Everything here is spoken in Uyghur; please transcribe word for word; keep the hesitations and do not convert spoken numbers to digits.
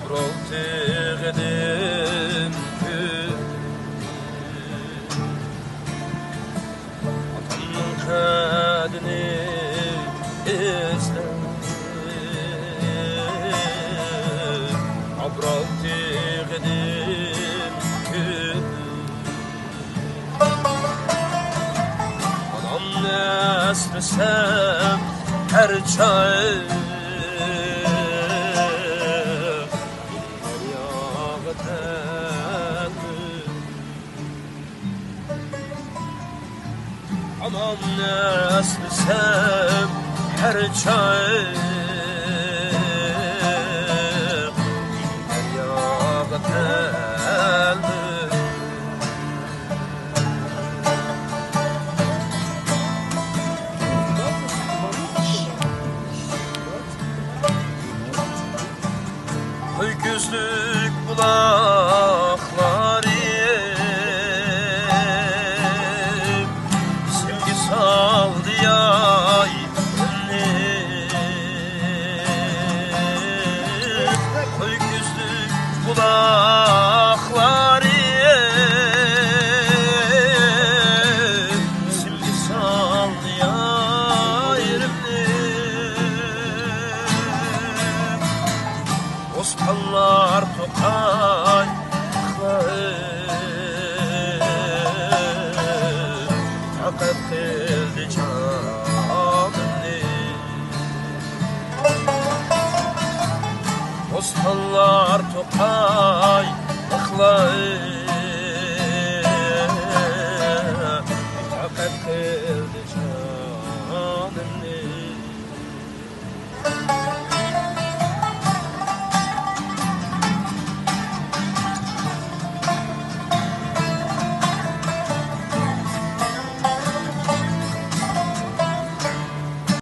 ئابرال تېغىدىن كۆتۈرۈپ، ئاتامنىڭ قەددىنى ئىزدەپ، ئابرال تېغىدىن كۆتۈرۈپ، ئانامنى ئەسلىسەم ھەر چاغ، دەرياغا تەلمۈرۈپ. ئانامنى ئەسلىسەم ھەر چاغ، دەرياغا تەلمۈرۈپ. قوي كۆزلۈك بۇلاقلىرىم سىمگە سالدى يايلىرىمنى. قوي كۆزلۈك بۇلاقلىرىم سىمگە سالدى يايلىرىمنى. بوستانلار توقاي، تاقەت قىلدى جانىمنى. بوستانلار توقاي،